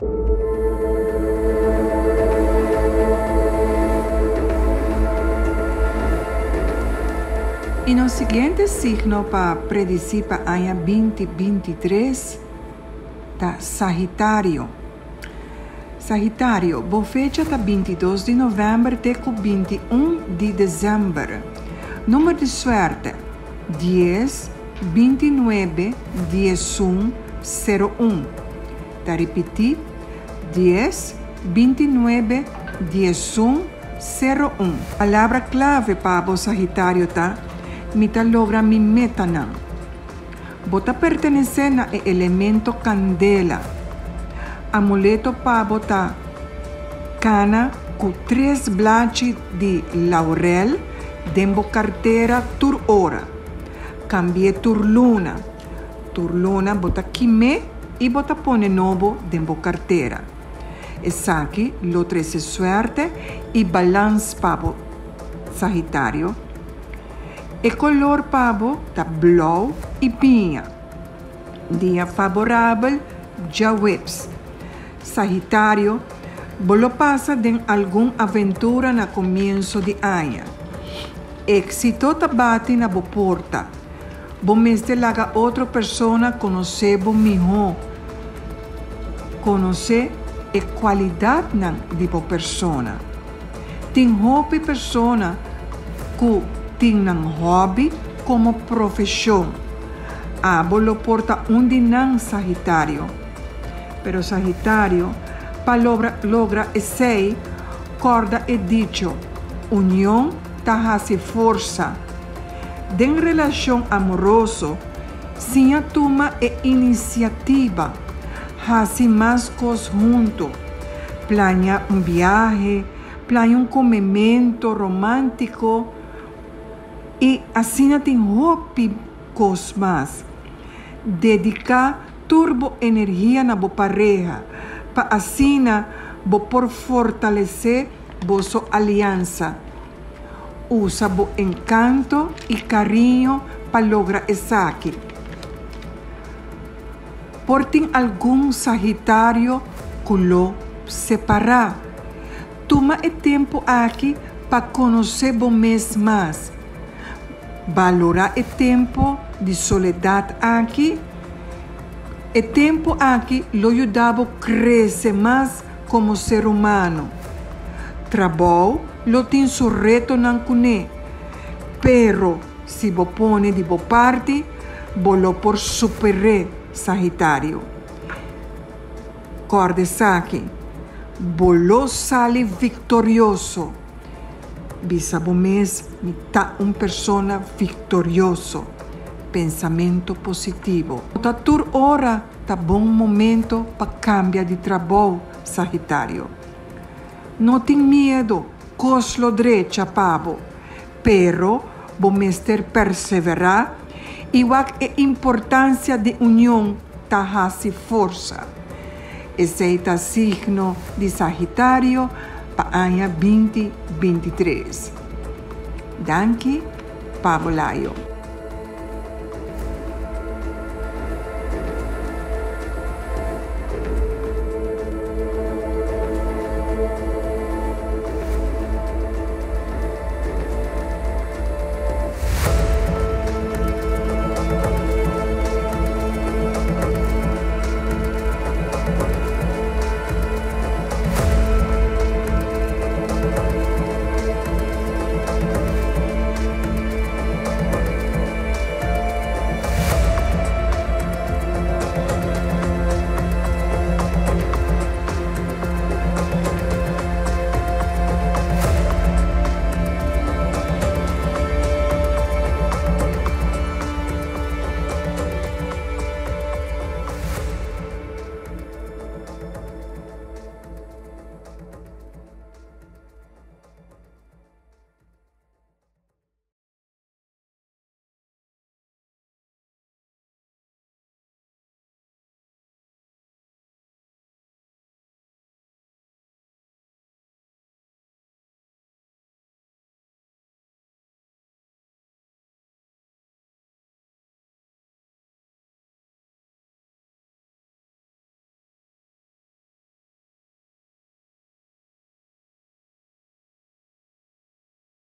Y nos siguiente signo pa predici pa aña 2023 ta Sagitario. Sagitario, bo fecha ta 22 di november te cu 21 di december. Number di suerte, 10, 29, 11, 01. Ta ripití, 10, 29, 11, 01. Palabra clave pa bo Sagitario ta, Mi ta logra mi metanan. Bo ta pertenesé na e elemento kandela. Amuleto pa bo ta kana ku tres blachi di laurel den bo kartera tur ora. Kambi'é tur luna. Tur luna bo ta kim'é i bo ta pone nobo den bo kartera. Esaki lo trese suerte i balans pa bo, Sagitario. E kolor pa bo ta blou i piña. Dia faborabel djaweps. Sagitario, Bo lo pasa den algun aventura na komienso di aña. Éksito ta bati na bo porta. Bo mester laga otro persona konosé bo mihó. Konosé e kualidatnan di bo persona. Tin hopi persona ku tin nan hòbi komo profeshon. Abo lo por ta un di nan, Sagitario. Pero Sagitario, pa logra logra esei, kòrda e dicho, Union ta hasi forsa. Den relashon amoroso, siña tuma e inisiativa, hasi mas kos huntu, plania un biahe, plania un komemento romántiko i asina tin hopi kos mas. Dediká tur bo energia na bo pareha pa asina bo por fortalesé boso aliansa. Usa bo enkanto i kariño pa logra esaki. Por tin algun Sagitario ku lo separá. Tuma e tempu aki pa konosé bo mes mas. Balorá e tempu di soledat aki. E tempu aki lo yuda bo krese mas komo ser humano. Trabou lo tin su retonan kuné, pero si bo pone di bo parti, bo lo por super'é, Sagitario. Kòrda esaki, bo lo sali viktorioso. Bisa bo mes, Mi ta un persona viktorioso. Pensamentu positivo. No ta tur ora ta bon momento pa kambia di trabou, Sagitario. No tin miedu, kos lo drecha pa bo, pero bo mester perseverá i wak e importansia di union ta hasi forsa. Esei ta signo di Sagitario pa aña 2023. Danki pa bo layo.